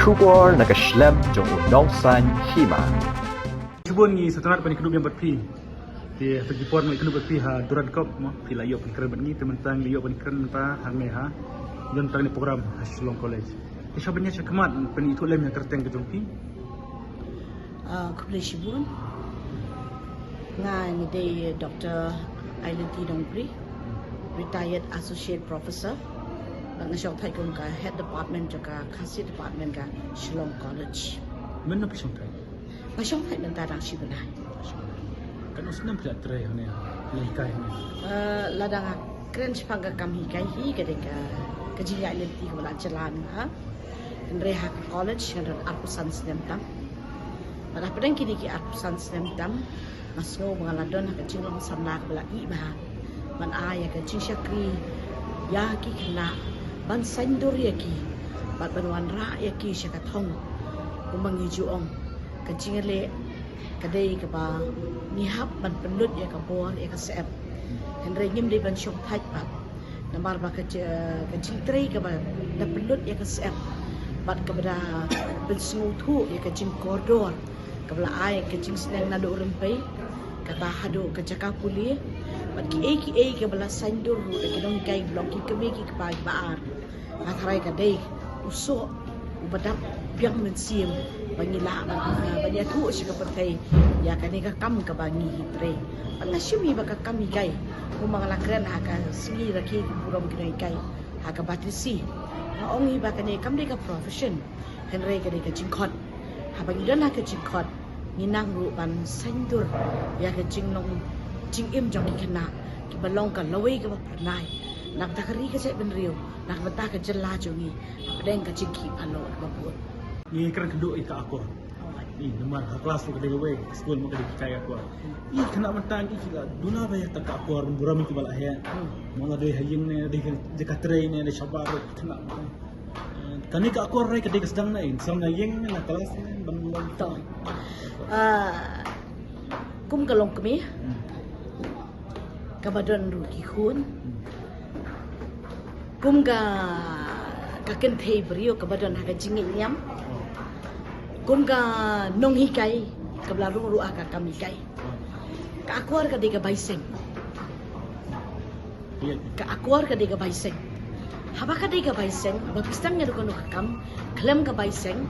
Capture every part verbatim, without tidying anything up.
Khubor na ka shlem jong u nongsan hima. Shibun ngi sngewtynnat ban ïakynduh biang bad phi. Te ha ki por ngi ïakynduh bad phi ha Durand Cup mo, phi la ïoh pynkren bad ngi, te mynta ngi la ïoh pynkren mynta hangne ha. Ïa kane ka program ha Shillong College. Te sha ban ïa sha khmat ban ïathuh lem ïa ka kyrteng ka jong phi. Ah, khublei shibun. Nga ngi dei Doctor Ailinti Nongbri, retired associate professor. Bad nga shong thait kum ka head department jong ka Khasi department ka Shillong College. Mynno phi shong thait? Nga shong thait mynta dang shi bnai. Katno snem phi la trei hangne, la hikai hangne? Eh, lada nga kren shaphang ka kam hikai hi ka dei ka, ka jingïaid lynti kaba la jlan ha. Hynrei ha ka college nga don arphew san snem tam. Bad hapdeng kine ki arphew san snem tam, nga sngew ba nga la don ha ka jinglong samla kaba la ih bha ban ai ïa ka jingshakri ïa ki khynnah, ban saiñdur ïa ki bad ban wanrah ïa ki sha ka thong. Kumba ngi ju ong, ka jingïaleh ka dei kaba ngi hap ban pynlut ïa ka bor ïa ka syep. Hynrei ngim dei ban shong thait pat. Namar ba ka ji-, ka jingtrei kaba da pynlut ïa ka syep bad kaba da pynsngewthuh ïa ka jingkordor, kaba la ai ka jingsneng naduh rympei, kata haduh ka jaka pule, bad kiei kiei kaba la saiñdur ruh da ki nonghikai, ba long ki kmie ki kpa kiba ar. Nga tharai ka dei u soh uba dap biang mynsiem ba ngi lah ban, ban ïathuh sha ka pyrthei ïa kane ka kam kaba ngi trei. Bad nga shim hi ba ka kam hikai, kumba nga la kren ha ka sngi rakhe ka burom ki nonghikai ha ka Batesi, nga ong hi ba kane kam dei ka profession, hynrei ka dei ka jingkhot. Haba ngi don ha ka jingkhot, ngi nang ruh ban saiñdur ïa ka jinglong jingim jong ki khynnah kiba long ka lawei kaba phyrnai na ka bynta ka ri ka jaitbynriew, na ka bynta ka jylla jong ngi, hapdeng ka jingkhih phalor kaba bun. Ngi kren kynduh ïa ka akor. Ih, namar ha klas ruh ka dei kawei, skul mo ka dei ki kai akor. Ih, khynnah mynta ngi ki la duna ba ïa ka akor, burom kiba la heh. Hmm. Mo la dei ha ïing ne, dei ka, dei ka trei ne, dei shabar ruh khynnah mynta. Kane ka akor rai ka dei ka sdang na ïing, sdang na ïing, na klas ne, ban long. To. Ah, kum ka longkmie, hmm, kaba don ruh ki khun. Hmm. Kum ka, ka kynthei briew kaba don ha ka jingïaid niam. Oh. Kum ka nonghikai kaba la rung ruh ha ka kam hikai. Oh. Ka akor ka dei ka bai seng. Ka akor ka dei ka bai seng. Haba ka dei ka bai seng, haba phi sdang ïa kano kano ka kam khlem ka bai seng,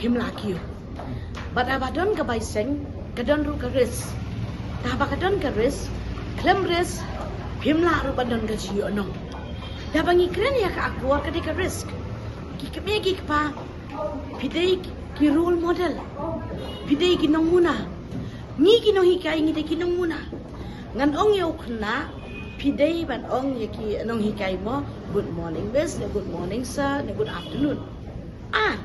phim lah kiew. Bad haba don ka bai seng, ka don ruh ka risk. Te haba ka don ka risk, khlem risk, phim lah ruh ban don ka jingïohnong. Te haba ngi kren ïa ka akor ka dei ka risk. Ki kmie ki kpa, phi dei ki role model. Phi dei ki nongmuna. Ngi ki nonghikai ngi dei ki nongmuna. Ngan ong ïa u khynnah, phi dei ban ong ïa ki nonghikai mo, "Good morning, miss," ne "Good morning, sir," ne "Good afternoon." Ah,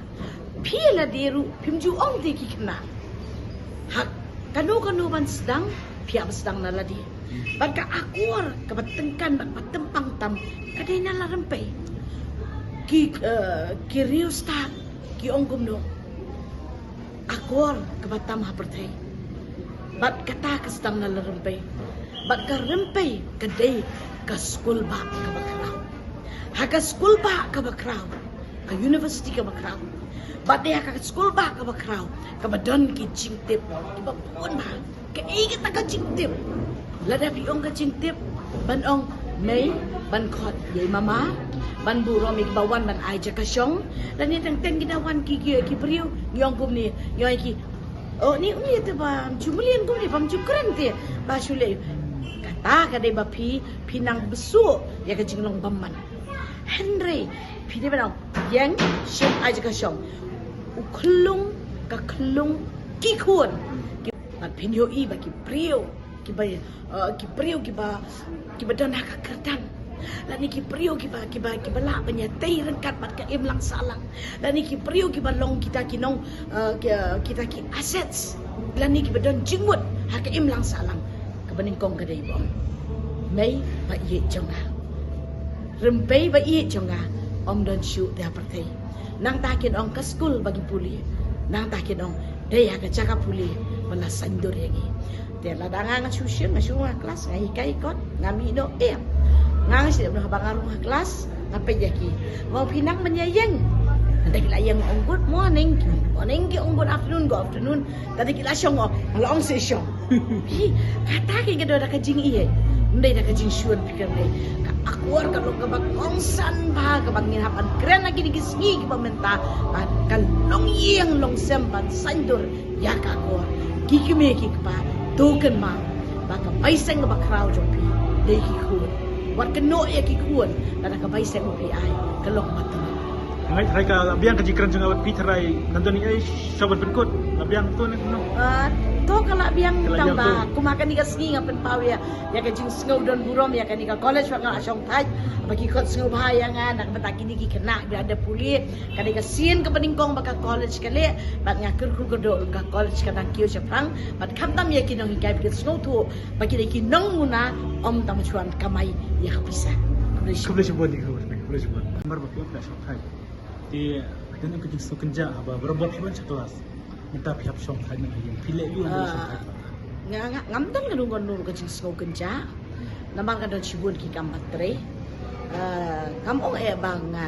phi lade ruh phim ju ong te ki khynnah. Ha kano kano ban sdang, phi hap sdang na lade. Bad ka akor kaba tyngkan bad ba tympang tam ka dei na la rympei. Ki, eh, ki riewstad ki ong kumno? Akor kaba tam ha pyrthei. Bad kata ka sdang na la rympei. Bad ka rympei ka dei ka skulbah kaba khraw. Ha ka skulbah kaba khraw, ka university kaba khraw. Bad dei ha ka skulbah kaba khraw kaba don ki jingtip kiba bun bha. Kaei kata ka jingtip? Lada phi ong ka jingtip, ban ong, "Mei, ban khot ïa i mama, ban burom ïa kiba wan ban ai jaka shong." Lane teng teng ki da wan ki, ki, ki briew, ngi ong kumne, ngi ong ïa ki, "Oh, ni, ni te bym ju mlien kumne, bym ju kren te, ba shu leh." Kata ka dei ba phi, phi nang bsuh ïa ka jinglong bymman. Hynrei phi dei ban ong, "Ïeng, shim, ai jaka shong." U khyllung, ka khyllung ki khun. Bad phin ïohi ba ki briew kiba, eh, ki briew kiba, kiba don ha ka kyrdan, lane ki briew kiba, kiba, kiba lah ban ïatei ryngkat bad ka imlang sahlang, lane ki briew kiba long kita ki nong, eh, ki, kita ki assets, lane kiba don jingmut ha ka imlang sahlang. Kaba nyngkong ka dei ba ong, "Mei, ba ïeit jong nga. Rympei, ba ïeit jong nga, ym don shuh te ha pyrthei." Nangta kin ong ka skul ba ngi pule. Nangta kin ong dei ha ka jaka pule ba la saiñdur ïa ngi. Te lada nga, nga shu shim, nga shu rung ha klas, nga hikai kot, nga mih noh, em. Nga, nga shu dep noh, haba nga rung ha klas, nga peit ïa ki. Ba phi nang ban ïa ïeng. Da ki la ïeng ong good morning, good morning ki ong good afternoon, good afternoon. Tadi ki la shong ong, la ong se shong. Hi, kata ki ka don da ka jingïeit. Ndei da ka jingshun pyrkhat dei. Ka Akor ka long kaba kongsan bha kaba ngin hap ban kren ha kine ki sngi kiba mynta. Ba ka long ïing long sem ban saiñdur ïa ka Akor. Ki kmie ki kpa, to kynmaw ba ka bai seng kaba khraw jong phi dei ki khun. Wat kynnoh ïa ki khun, lada ka bai seng ba phi ai ka long matut. Ngai tharai ka la biang ka jingkren jong nga bad phi tharai, ngan don ei sha ban pynkut, la biang to ne kumno? Ah, to ka la biang. Ka la tang biang ba to. Kumba kane ka sngi nga pynpaw ïa, ïa ka jingsngew don burom ïa kane ka college, bad nga la shong thait ba ki khot sngewbha ïa nga na ka bynta kine ki khynnah ba da pule. Kane ka sien kaba nyngkong ba ka college ka leh, bad nga kyrkhu kyrdoh ruh ka college ka dang kiew shaphrang, bad khamtam ïa ki nonghikai ba kin sngewthuh ba ki dei ki nongmuna, ym tang ba shu wan kamai ïa ka pisa. Khublei shibun. Khublei shibun, khublei shibun. Namar ba phi ong phi la shong thait, te ka don ka jingsngew kynjah haba barabor phi wan sha klas, mynta phi hap shong thait na ka ïing, phi leh ïa u shong thait. Ah, nga, nga, ngam don kano kano ka jingsngew kynjah. Namar ka don shibun ki kam ba trei. Ah, ngam ong eh ba nga,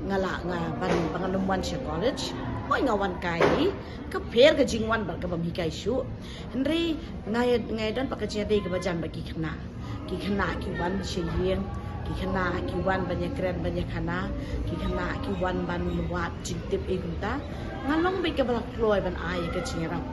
nga lah nga ban, ba ngan ym wan sha college. Hooid nga wan kai, ka pher ka jingwan bad ka bym hikai shuh. Hynrei nga ïa, nga ïa don pat ka jingïadei kaba jan bad ki khynnah. Ki khynnah ki wan sha ïing, ki khynnah ki wan ban ïakren ban ïakhana, ki khynnah ki wan ban wad jingtip ei kumta. Nga long beit kaba la kloi ban ai ka jingïarap.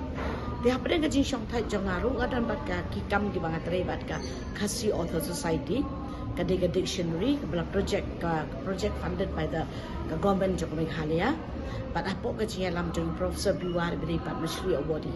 Te hapdeng ka jingshong thait jong nga ruh nga don bad ka ki kam kiba nga trei bad ka Khasi Author Society, ka dei ka dictionary, kaba la project, ka project funded by the, ka government jong ka Meghalaya. Bad hapoh ka jingïalam jong Professor B. War ba dei Padma Shri Awardee.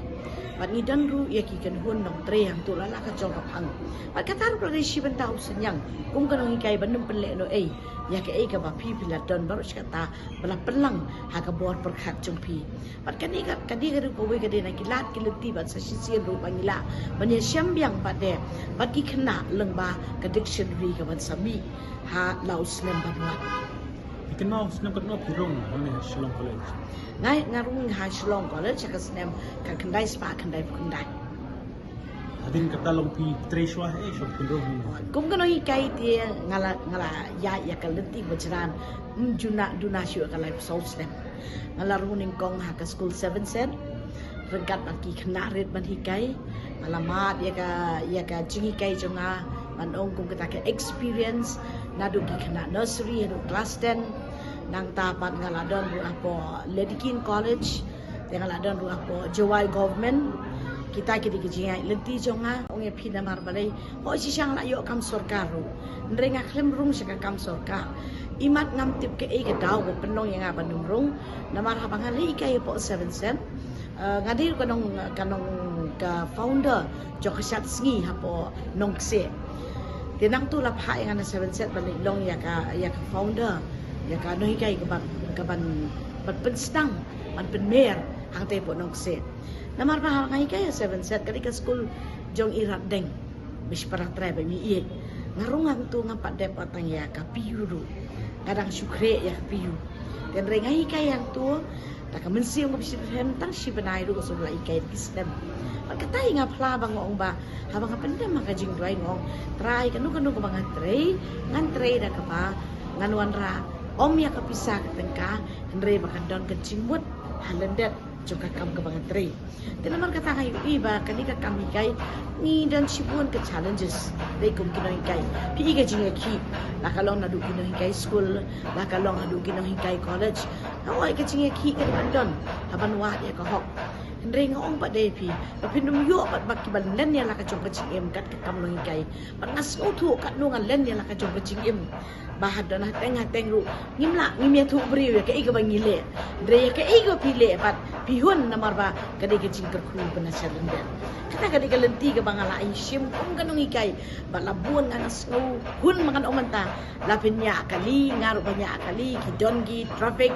Bad ngi don ruh ïa ki kynhun nongtrei hangto la la ka jong ka phang. Bad kata ruh ka dei shi bynta u synñiang kum ka nonghikai ban ym pynlehnohei ïa kaei kaba phi phi la don baroh shi katta ba la pynlang ha ka bor pyrkhat jong phi. Bad kane ka, kane ka ruh kawei ka dei na ki lad ki lynti bad sa shisien ruh ba ngi lah ban ïashem biang pat de bad ki khynnah lyngba ka dictionary kaban sa mih ha la u snem ban wan. Phi kynmaw snem katno phi rung hangne ha Shillong College? Nga, nga rung ha Shillong College ha ka snem ka khyndai spah khyndai phew khyndai. Hadien kata long phi trei shuwa eh, shuwa phi rung hangne? Kum ka nonghikai te nga la, nga la ïaid ïa ka lynti ba jrang, mm, juna, duna shuwa ka laiphew snem. Nga la rung nyngkong ha ka skul Seven Set ryngkat bad ki khynnah rit ban hikai. Nga la mad ïa ka, ïa ka jinghikai jong nga, ban ong kum kata ka experience, naduh ki khynnah nursery haduh class ten. Nangta pat nga la don ruh hapoh Lady Keane College, te nga la don ruh hapoh Jowai Government. Kita ki dei ki jingïaid lynti jong nga. Ong ïa phi namar balei, hooid shisha nga la ïoh kam sorkar ruh, hynrei nga khlem rung sha ka kam sorkar. Imat ngam tip kaei ka daw ba pynlong ïa nga ban ym rung. Namar haba nga leit hikai hapoh Seven Set, eh, nga dei ruh ka nong, ka nong, ka founder jong ka shat sngi hapoh Nongkseh. Te nangto la phah ïa nga na Seven Set ban leit long ïa ka, ïa ka founder, ïa ka nonghikai kaban, kaban, ban pynsdang, ban pynmer hangtei hapoh Nongkseh. Namar ba haba nga hikai ha Seven Set, ka dei ka skul jong i Rat Deng, mih shipara trai ba mih ïeit. Nga rung hangto ngam pat dep tang ïa ka P U ruh. Nga dang shu khreh ïa ka P U. Te hynrei nga hikai hangto da ka mynsiem kaba shitrhem tang shi bnai ruh, ka shu la hikai da ki snem. Bad kata hi nga phla ba nga ong ba haba nga pyndem ha ka jingduwai nga ong, Trai, kano kano kaba nga trei, ngan trei da kaba ngan wanrah ym ïa ka pisa ka tyngka, hynrei ba kan don ka jingmut ha lyndet jong ka kam kaba nga trei. Te namar kata nga ïohi ba kane ka kam hikai ngi don shibun ka challenges. Dei kum ki nonghikai, phi i ka jingïakhih, la ka long naduh ki nonghikai skul, la ka long naduh ki nonghikai college. Hooid ka jingïakhih ka dei ban don ha ban wad ïa ka hok. Hynrei nga ong pat de ïa phi ba phin ym ïoh pat ba ki ban len ïa la ka jong ka jingim kat ka kam nonghikai. Bad nga sngewthuh katno nga len ïa la ka jong ka jingim, ba ha don hateng hateng ruh ngim lah, ngim ïathuh briew ïa kaei kaba ngi leh. Hynrei ïa kaei kaba phi leh pat phi hun namar ba ka dei ka jingkyrkhu ba na sha lyndet. Kata ka dei ka lynti kaba nga la ïashim kum ka nonghikai. Bad la bun nga, nga sngew hun ba ngan ong mynta, la pynïaid kali, nga ruh ban ïaid kali, ki don ki traffic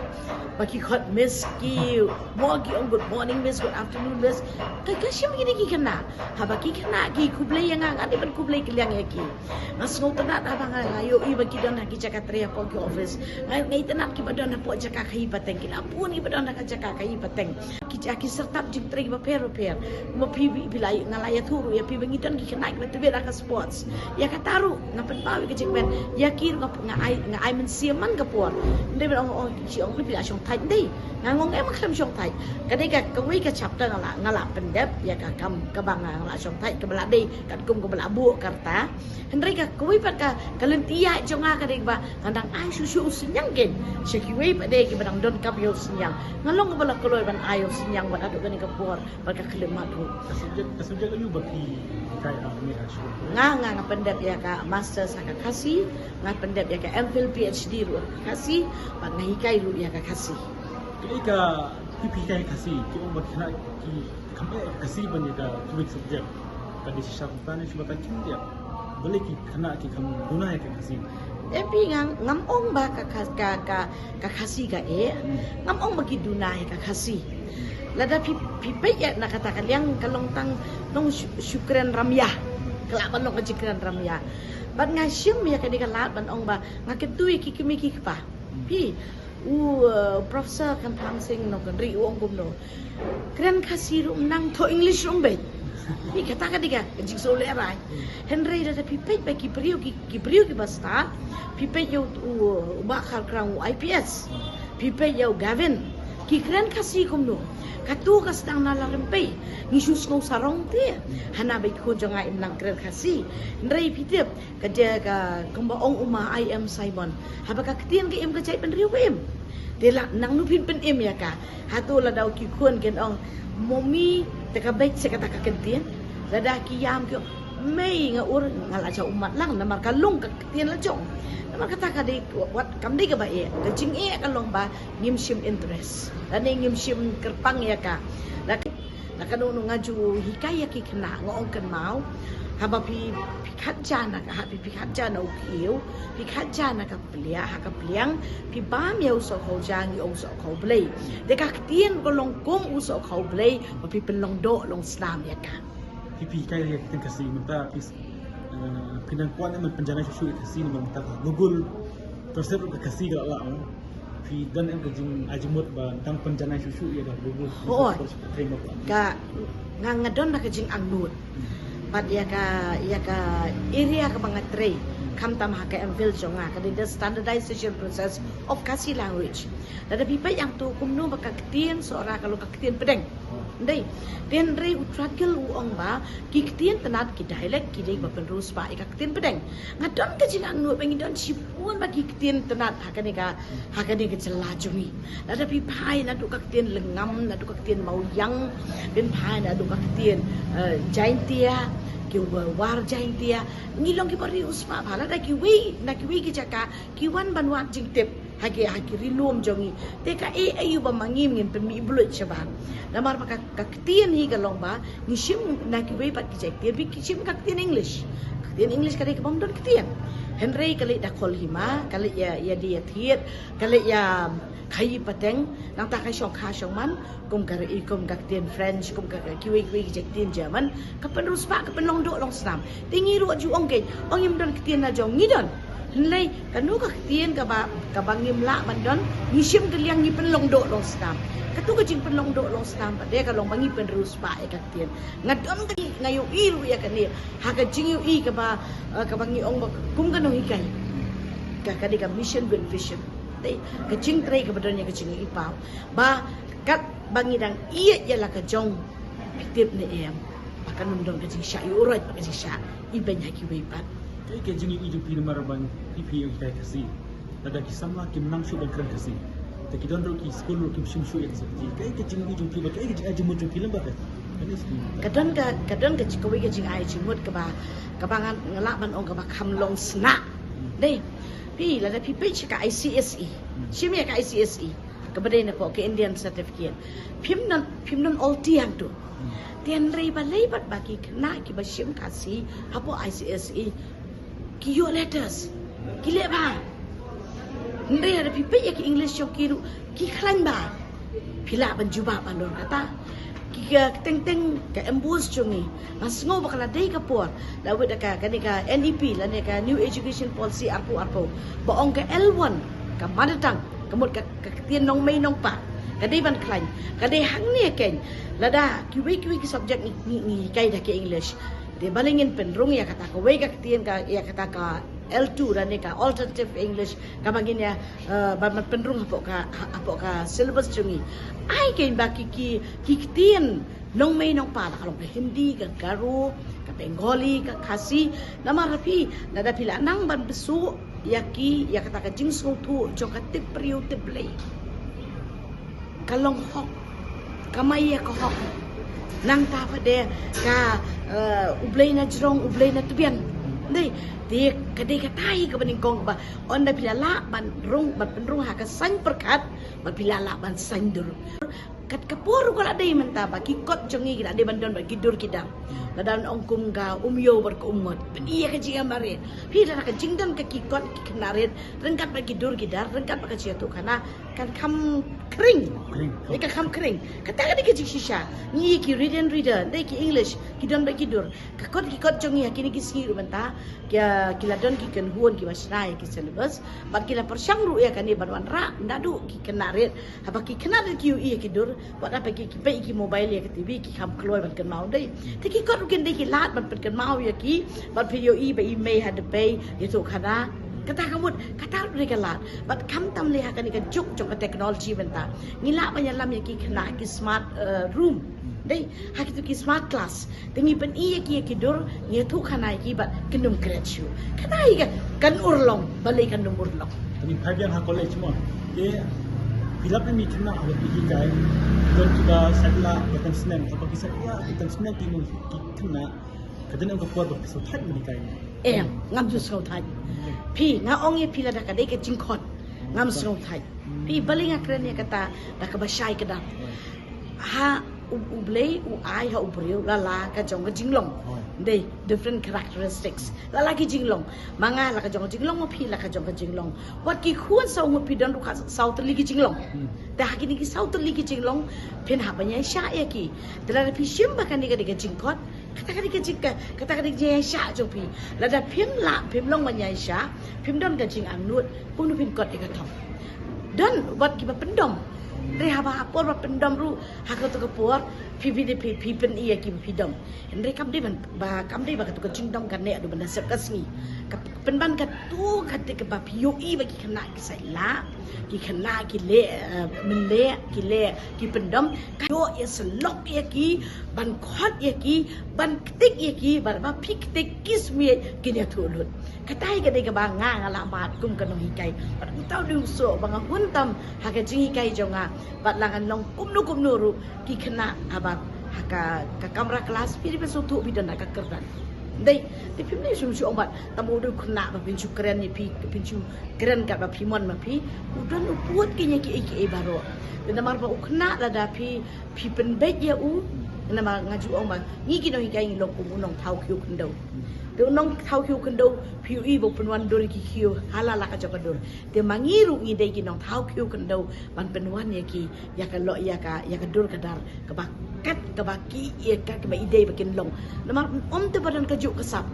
ba ki khot miss, ki mo, ki ong good morning miss, good afternoon miss. Ka, ka shim kine ki khynnah. Haba ki khynnah ki khublei ïa nga, nga dei ban khublei kylliang ïa ki. Nga sngewtynnat haba nga, nga ïohi ba ki don ha ki jaka trei hapoh ki office. Nga, nga itynnat kiba don hapoh jaka khaïi pateng, ki la bun kiba don ha ka jaka khaïi pateng. Ki jaka, ki setup jingtrei kiba pher bapher. Mo phi, phi, phi la Nga la ïathuh ruh ïa phi ba ngi don ki khynnah kiba tbit ha ka sports. Ïa kata ruh nga pynpaw ïa ka jingkmen. Ïa ki ruh nga, nga ai, nga ai mynsiem man ka por. Ym dei ban ong, ong, ki ong phi la shongthait, ym dei. Nga ong em, khlem shongthait. Ka dei ka, kawei ka chapter nga la, nga la pyndep ïa ka kam kaba nga la shongthait, kaba la dei katkum kaba la buh ka rta. Hynrei ka, kawei pat ka, ka lynti ïaid jong nga ka dei kaba nga dang ai shuh shuh u synñiang kein sha kiwei pat de kiba dang donkam ïa u synñiang. Nga long kaba la kloi ban ai u synñiang bad haduh kane ka por bad ka khyllipmat ruh. Ka subject, ka subject aïu ba phi hikai ha kane ka skul? Nga, nga, nga pyndep ïa ka masters ha ka Khasi, nga pyndep ïa ka M.Phil, Ph.D ruh ha ka Khasi, bad nga hikai ruh ïa ka Khasi. Kaei ka, phi, phi hikai Khasi, ki ong ba khynnah ki kham eh Khasi ban ïa ka kiwei ki subject. Ka dei shisha kumta ne shuh ba ka kim ïa. Balei ki khynnah ki kham duna ïa ka Khasi? Em phi, nga, ngam ong ba ka, ka, ka, ka, ka Khasi ka eh. Hmm. Ngam ong ba ki duna ïa ka Khasi. Lada phi, phi peit ïa na kata ka liang ka long tang nong shu, shu kren ramïa. Ka lah ban long ka jingkren ramïa. Bad nga shim ïa kane ka lad ban ong ba nga kyntu ïa ki kmie ki kpa. Hmm. Phi, u, uh, Professor Khamtam Singh Nongkynrih u ong kumno. Kren Khasi ruh ym nang, thoh English ruh ym beit. Phi, kata ka dei ka jingsngewlehrain. Hynrei lada phi peit ba ki briew ki, ki briew kiba stad, phi peit ïa u, u Bah Kharkrang u I P S. Phi peit ïa u Gavin. Ki kren Khasi kumno. Katu ka sdang na la rympei. Ngi shu sngew sarong te. Hana ba ki khun jong nga im nang kren Khasi. Hynrei phi tip, ka dei ka kumba ong u ma I M Simon. Haba ka ktien ka im ka jaitbynriew ka im. Te la nangno phin pynim ïa ka. Hato lada ki khun kin ong, "Mommy, te ka beit sa kata ka ktien." Lada ki ïam ki ong, "Mei, nga ur, nga la jaw ummat lang, namar ka lung ka ktien la jong." Namar kata ka dei wat kam dei kaba eh. Ka jingeh ka long ba ngim shim interest. Lane ngim shim kyrpang ïa ka. La Na kano kano nga ju hikai ïa ki khynnah, nga ong kynmaw. Haba phi, phi khat ja na ka, ha phi, phi khat ja na u khiew, phi khat ja na ka pliang, ha ka pliang, phi bam ïa u sohkhaw ja, ngi ong sohkhaw blei. Te ka ktien ka long kum u sohkhaw blei, ba phi pynlong doh long snam ïa ka. Phi, phi hikai ïa ka ktien Khasi mynta phi, eh, phi nang kwah ne em ban pynjanai shuh shuh ïa Khasi namar mynta ka Google Translate ruh ka Khasi ka la lah mo. Phi don em ka jingai jingmut ba dang pynjanai shuh shuh ïa ka Google Translate? Ka, nga, nga don da ka jingangnud. Hmm. Bad ïa ka, ïa ka area kaba nga trei. Hmm. Khamtam ha ka M.Phil jong nga, ka dei the standardization process of Khasi language. Lada phi peit hangto kumno ba ka ktien Sohra ka long ka ktien pdeng. Dei, te hynrei u Tradgil u ong ba ki ktien tnat, ki dialect, ki dei ba pynriewspah ïa ka ktien pdeng. Nga don ka jingangnud ba ngi don shibun ba ki ktien tnat ha kane ka, ha kane ka jylla jong ngi. Lada phi phai naduh ka ktien Lyngngam, naduh ka ktien Mawïang, phin phai naduh ka ktien, eh, Jaintia, ki wa-, War Jaintia, ngi long kiba riewspah bha. Lada kiwei na kiwei ki jaka ki wan ban wad jingtip ha ki, ha ki ri lum jong ngi. Te kaei aïu ba ma ngi ngin pynmih bluit shabar? Namar ba ka, ka ktien hi ka long ba ngi shim na kiwei pat ki jait ktien, phi, ki shim ka ktien English. Ka ktien English ka dei kabym don ktien. Hynrei ka leit da khol hima, ka leit ïa, ïa die ïa thied, ka leit ïa khaïi pateng, nangta ka shong kha shong man, kum ka ri, kum ka ktien French, kum ka, ka kiwei kiwei ki jait ktien German, ka pynriewspah, ka pynlong doh long snam. Te ngi ruh ju ong kein, ong ngim don ktien la jong, ngi don. Hynrei kano ka ktien kaba, kaba ngim lah ban don, ngi shim ka liang ngi pynlong doh long snam. Katu ka jingpynlong doh long snam pat de ka long ba ngi pynriewspah ïa ka ktien. Nga don ka, nga ïohi ruh ïa kane ha ka jingïohi kaba, eh, kaba ngi ong ba kum ka nonghikai. Ka, ka dei ka mission with vision. Te ka jingtrei kaba don ïa ka jingïohi paw ba katba ngi dang ïeit ïa la ka jong, phi tip ne em ba kan ym don ka jingshah ïa u roit bad ka jingshah ibeiñ ha kiwei pat. Kaei ka jingïohi jong phi namar ba phi, phi ïohi ïa ka Khasi? Lada ki samla kim nang shuh ban kren Khasi, te ki don ruh ki skul ruh kim shim shuh ïa ka Khasi. Kaei ka jingïohi jong phi bad kaei ka jingai jingmut jong phi lem bad ka, ka don ka, ka don ka ji-, kawei ka jingai jingmut kaba, kaba nga, nga lah ban ong kaba kham long snam. Dei, phi, lada phi peit sha ka I C S E, shim ïa ka I C S E, kaba dei na pdeng ka Indian certificate, phim don, phim don Ulti hangto. Te hynrei balei pat ba ki khynnah kiba shim Khasi hapoh I C S E ki ïoh letters, ki leh bha? Hynrei lada phi peit ïa ki English jong ki ruh ki khlaiñ bha. Phi lah ban jubab halor kata. Ki, ka, teng teng ka M.Bos jong ngi, nga sngew ba ka la dei ka por, la wit da ka, kane ka N E P lane ka New Education Policy arphew arphew, ba ong ka L one, ka mother tongue, ka mut ka, ka ktien nongmei nongpa, Ka dei ban khlaiñ, ka dei hangne keiñ. Lada kiwei kiwei ki subject ngi, ngi, ngi hikai da ki English. Te balei ngin pynrung ïa kata kawei ka ktien ka, ïa kata ka L two lane ka alternative English kaba ngin ïa, eh, ban, ban pynrung hapoh ka, hapoh ka syllabus jong ngi. Ai keiñ ba ki, ki, ki ktien nongmei nongpa, la ka long ka Hindi, ka Garo, ka Bengali, ka Khasi. Namar phi, lada phi la nang ban bsu ïa ki, ïa kata ka jingsngewthuh jong ka tip briew tip Blei, ka long hok, ka mai ïa ka hok. Nangta pat de ka, eh, U Blei na jrong, U Blei na tbian. Dei, dei ka dei kata hi kaba nyngkong ba ynda phi la lah ban rung, ban pynrung ha ka saiñ pyrkhat, ba phi la lah ban saiñ dur. Kat ka por ruh ka la dei mynta ba ki kot jong ngi ki la dei ban don bad ki dur ki dar. Lada ong kum ka Umiew bad ka Umngot, pyn-i ïa ka jingïamaried. Phi, lada ka jingdon ka ki kot ki khynnah rit ryngkat bad ki dur ki dar, ryngkat bad ka jingïathuhkhana, kan kham khring. Khring. Ïa, kan kham khring. Kata ka dei ka jingshisha. Ngi ki Read and Reader, dei ki English, ki don bad ki dur. Ka kot ki kot jong ngi ha kine ki sngi ruh mynta, ki, ki la don ki kynhun kiba shna ïa ki syllabus, bad ki la pyrshang ruh ïa kane ban wanrah naduh ki khynnah rit. Haba ki khynnah rit ki ïohi ïa ki dur, wat haba ki, ki peit ïa ki mobile, ïa ki T V, ki kham kloi ban kynmaw, dei. Te ki kot ruh kin dei ki lad ban pynkynmaw ïa ki, bad phi ïohi ba i mei ha dpei ïathuhkhana. Kata ka mut, kata ruh dei ka lad. Bad khamtam lei ha kane ka juk jong ka technology mynta, ngi lah ban ïalam ïa ki khynnah ki smart, eh, room. Dei, ha kito ki smart class. Te ngi pyn-i ïa ki ïa ki dur, ngi ïathuhkhana ïa ki bad kin ym kren shuh. Kata hi ka, kan urlong, balei kan ym urlong. Te ngi phai biang ha college mo. Te phi lap ïa ki khynnah ha ki hikai. Don kiba sait lah, ba tang sneng, haba ki sait lah, ba tang sneng ki nong ki khynnah. Ka dei ka por ba ki sngewthait ban hikai. Em, ngam ju sngewthait. Phi, nga ong ïa phi, lada ka dei ka jingkhot, ngam sngewthait. Phi, balei nga kren ïa kata da kaba shai kdar? Ha U, U Blei u ai ha u briew la la ka jong ka jinglong. Dei, different characteristics. La la ki jinglong. Ma nga la ka jong ka jinglong, ma phi la ka jong ka jinglong. Wat ki khun saw ngut phi don ruh ka saw tylli ki jinglong. Te ha kine ki saw tylli ki jinglong, phin hap ban ïaishah ïa ki. Te lada phi shim ba kane ka dei ka jingkhot, kata ka dei ka jing ka, kata ka dei ka jingïaishah jong phi. Lada phim lah, phim long ban ïaishah, phim don ka jingangnud, kumno phin kot ïa ka thong? Don wat kiba pyndom. Hynrei haba ha por ba pyndom ruh, ha kato ka por phi, phi, phi, phi pyn-i ïa ki ba phi dom. Hynrei kam dei ban, ba kam dei ba kato ka jingdom ka neh haduh ban da sep ka sngi. Ka pynban kato ka dei kaba phi ïohi ba ki khynnah ki sait lah, ki khynnah ki leh, eh, mynleh, ki leh, ki pyndom, ka ïoh ïa syllok ïa ki, ban khot ïa ki, ban ktik ïa ki, bad ba phi ktik ki smiej kin ïathuh lut. Kata hi ka dei kaba nga nga la mad kum ka nonghikai. Bad uta u dei u soh ba nga hun tam ha ka jinghikai jong nga. Bad la ngan long kumno kumno ruh, ki khynnah haba ha ka, ka kamra klas, phi dei ban sngewthuh phi don ha ka kyrdan. Dei, te phim dei shu ong bad tang ba u dei u khynnah ba phin shu kren ïa phi, phin shu kren kat ba phi mon ma phi. U don u pud ki ïa kiei kiei baroh. Te namar ba u khynnah lada phi, phi pynbeit ïa u, namar nga ju ong ba ngi ki nonghikai ngi long kum u nongthaw khiew khyndew. Te u nongthaw khiew khyndew, phi ïohi ba u pynwan dur ïa ki khiew ha la la ka jong ka dur. Te ma ngi ruh ngi dei ki nongthaw khiew khyndew ban pynwan ïa ki, ïa ka lo, ïa ka, ïa ka dur ka dar kaba kat, kaba ki, ïa ka, kaba i dei ba kin long. Namar ym tang ba don kajuh ka sap.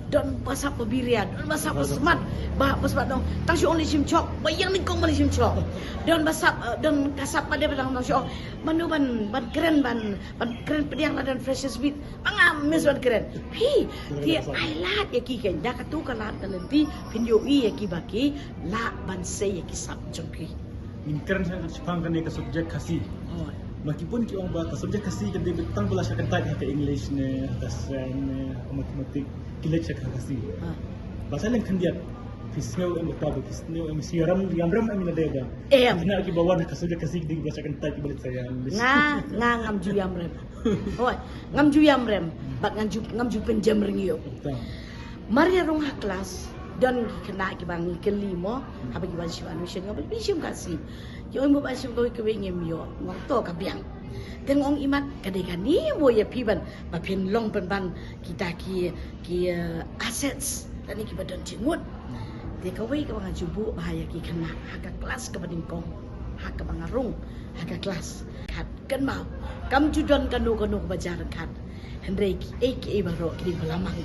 Don ba sap ba biria, don ba sap ba smat, ba, ba smat dong. Tang shu ong leit shim chok, ba ïeng nyngkong ba leit shim chok. Don ba sap, eh, don ka sap ba dei ba dang tang shu ong, mano ban, ban kren, ban, ban kren pdiang la don freshers meet. Ba nga mys ban kren. Phi, te ai lad ïa ki keiñ, da kato ka lad ka lynti, phin ïohi ïa ki ba ki lah ban sei ïa ki sap jong ki. Ngin kren shaphang kane ka subject Khasi. Oh. Ma ki bun ki ong ba ka subject Khasi ka dei tang ba la shah kyntait ha ka English ne, ha ka Science ne, ha ka Mathematics, ki leit sha ka Khasi. Ah. Ba sa leng khyndiat, phi sngew em, ba phi sngew em, shi ïamrem, ïamrem em ïa lade ba. Em. Khynnah kiba wan ha ka subject Khasi ki dei ba la shah kyntait, kiba leit sha English. Nga, nga ngam ju ïamrem. Hooid, ngam ju ïamrem, bad ngam ju, ngam ju pynjem rngiew. Tang. Mar ïa rung ha klas, don ki khynnah kiba ngi kylli mo, haba ki wan shim admission, nga ong ba phi shim Khasi. Ki ong ba phi shim kawei kawei, ngim ïoh, nga ong to ka biang. Te nga ong imat, ka dei kane mo ïa phi ban, ba phin long pynban kita ki, ki, eh, assets lane kiba don jingmut. Te kawei kaba nga ju buh bha ïa ki khynnah ha ka klas kaba nyngkong, ha kaba nga rung ha ka klas. Kynmaw, kam ju don kano kano kaba jia ryngkat. Hynrei kiei kiei baroh ki dei ba la mang.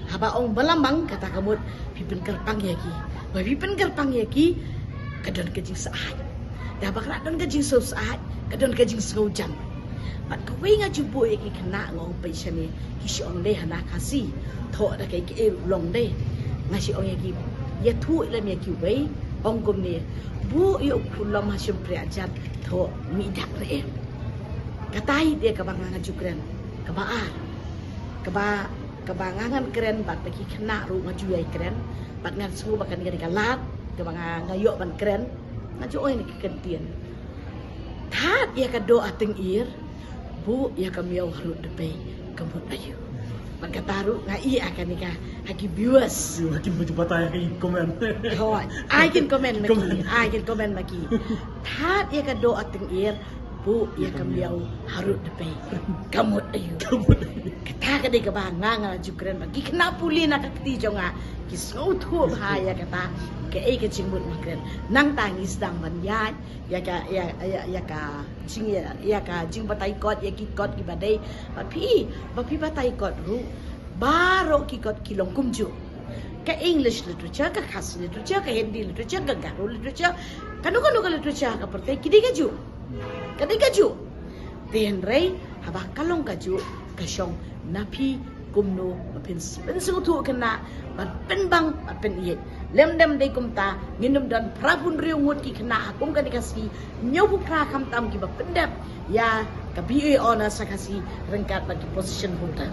Haba ong ba la mang, kata ka mut phi pynkyrpang ïa ki. Ba phi pynkyrpang ïa ki, ka don ka jingsngewsih. Da ba ka don ka jingsngewsih, ka don ka jingsngewjam. Bad kawei nga ju buh ïa ki khynnah nga ong peit shane, ki shu ong dei hana Khasi. Thoh da kaei kaei ruh long dei. Nga shu ong ïa ki, ïathuh lem ïa kiwei, ong kumne, buh ïa u khunlom ha shympriahjat, thoh mih dak re. Kata hi dei kaba nga nga ju kren. Kaba ar. Kaba, kaba nga ngan kren bad ba ki khynnah ruh nga ju ïai kren. Bad ngan sngew ba kane ka dei ka lad kaba nga nga ïoh ban kren. Nga ju ong ïa ka ktien. Thad ïa ka doh ha tyngir, buh ïa ka miaw harud dpei, ka mut aïu. Bad kata ruh nga ïa kane ka ha ki viewers. Ïa, ha ki, ha ki batai, ha ki comment. Hooid, ai kin comment ma ki, ai kin comment ma ki. Thad ïa ka doh ha tyngir, buh ïa ka miaw harud dpei, ka mut aïu. Ka mut aïu. Kata ka dei kaba nga nga ju kren bad ki khynnah pule na ka kti jong nga ki sngewthuh bha ïa kata kaei ka jingmut nga kren. Nangta ngi sdang ban ïaid ïa ka, ïa, ïa, ïa ka jing, ïa, ïa ka jingbatai kot ïa ki kot kiba dei. Bad phi, ba phi batai kot ruh, baroh ki kot ki long kumjuh. Ka English literature, ka Khasi literature, ka Hindi literature, ka Garo literature, kano kano ka literature ka pyrthei ki dei kajuh. Ka dei kajuh. Te hynrei haba ka long kajuh, ka shong na phi kumno ba phin, phin sngewthuh khynnah ban pynbang ban pynïeit. Lymdem dei kumta, ngin ym don phra phew hynriew ngut ki khynnah ha kum kane ka sngi, hynñiew phew phra khamtam kiba pyndep ïa ka B A Honours ha Khasi ryngkat bad ki position holder.